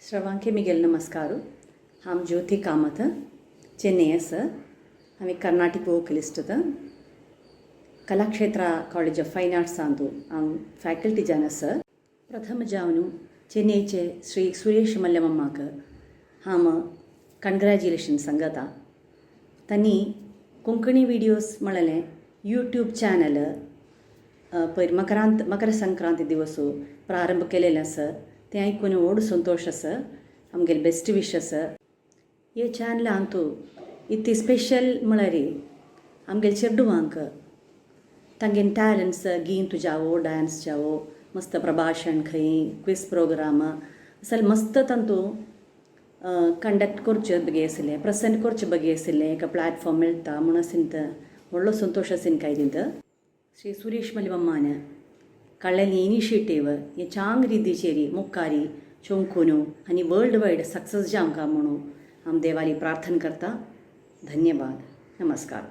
सर्वांके Miguel नमस्कार. हांव ज्योती कामत, चेन्नई आसा. हांव एक Carnatic vocalist. Kalakshetra college of fine आर्ट्सांतु हांव फॅकल्टी जावन आसा. प्रथम जावन चेन्नईचे श्री सुरेश मल्यमम्माक हांव कंग्रॅच्युलेशन सांगता. तांणी कोंकणी विडियोज म्हळेलें यूट्यूब चॅनल पयर मकरांत मकर संक्रांती दिवस प्रारंभ केलेलें आसा. तें आयकून व्हड संतोश आसा. आमगेले बेस्ट विशस. हे चॅनलांतू इतली स्पेशल म्हळ्यार आमगेले चेडवांक तांगेले टॅलंट्स, गीत जावो, डान्स जावो, मस्त प्रभाशण, खंय क्विज प्रोग्राम असल मस्त तांतू कंडक्ट करचे बगे आशिल्लें, प्रेजेंट करचे बगे आशिल्लें. एक प्लॅटफॉर्म मेळटा म्हणून आसीन व्हडलो संतोश आसीन कांय. श्री सुरेश मलिमम्मान काडलेली इनिशिएटीव हे चांग रितीचेर मुखारी चोंकून आनी वर्ल्ड वायड सक्सेस जावंक म्हणून हांव देवाली प्रार्थना करता. धन्यवाद, नमस्कार.